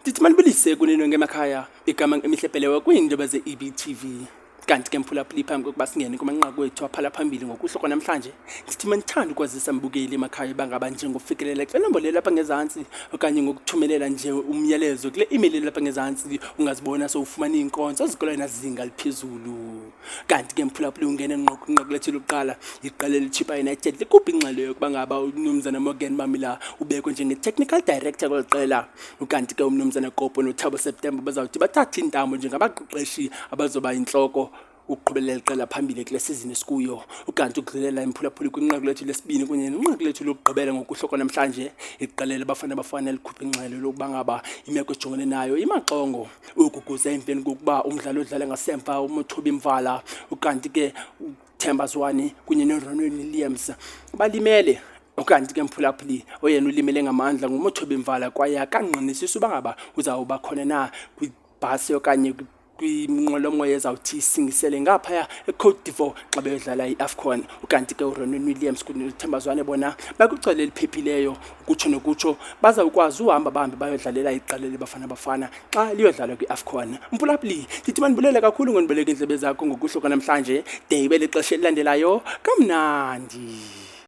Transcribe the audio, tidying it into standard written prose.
Ndithi manibulise kunini ngemakhaya igama emihlebhelewa kwiindaba ze-EBTV. Kanti ke mphulaphuli phambi kokuba singene kumanqaku wethu aphala phambili ngokuhlwa kwanamhlanje, ndithi mandithanda ukwazisa mbukeli emakhaya bangaba njengofikelela kule nombolo elapha ngezantsi okanye ngokuthumelela nje umyalezo kule email elapha ngezantsi ungazibona sowufumana iinkonzo ezikwelona zinga liphezulu. Kanti ke mphulaphuli ungene ngqo kwinqaku lethu lokuqala, iqela eliChippa United likhuphe ingxelo yokuba ngaba umnumzana Morgan Mamila ubekwe njenge-technical director kweli qela. Ukanti ke umnumzana Kopo noThabo September bazawuthi bathathe iintambo njengabaqeqeshi abazoba yintloko ukuqhubelela iqela phambili kule sizini esikuyo. Ukanti ukudlulela imphulaphuli kwinqaku lethu lesibini kunye nenqaku lethu lokugqibela ngokuhloko namhlanje, iqela leBafana Bafana likhuphe ingxelo lokuba ngaba imeko ejongene nayo imaxongo. Oku kuza emveni kokuba umdlali odlala ngasemva uMothobi Mvala ukanti ke uThemba Zwane kunye noRonwen Williams balimele. Ukanti ke mphulaphuli oyena ulimele ngamandla nguMothobi Mvala kwaye akangqinisisi uba ngaba uzawuba khona na kwibhasi okanye kwinqwelomoya ezawuthi isingisele ngaphaya eCote d'Ivoire xa beyodlala i-AFCON. Ukanti ke uRonwen Williams kunye noThemba Zwane bona bakwicala eliphephileyo ukutsho nokutsho bazawukwazi uhamba bahambe bayodlalela iqela leBafana Bafana xa liyodlalwa kwi-AFCON. Mphulaphuli, ndithi mandibulele kakhulu ngondiboleka iindlebe zakho ngokuhlwa kwanamhlanje de ibe lixesha elilandelayo. Kamnandi.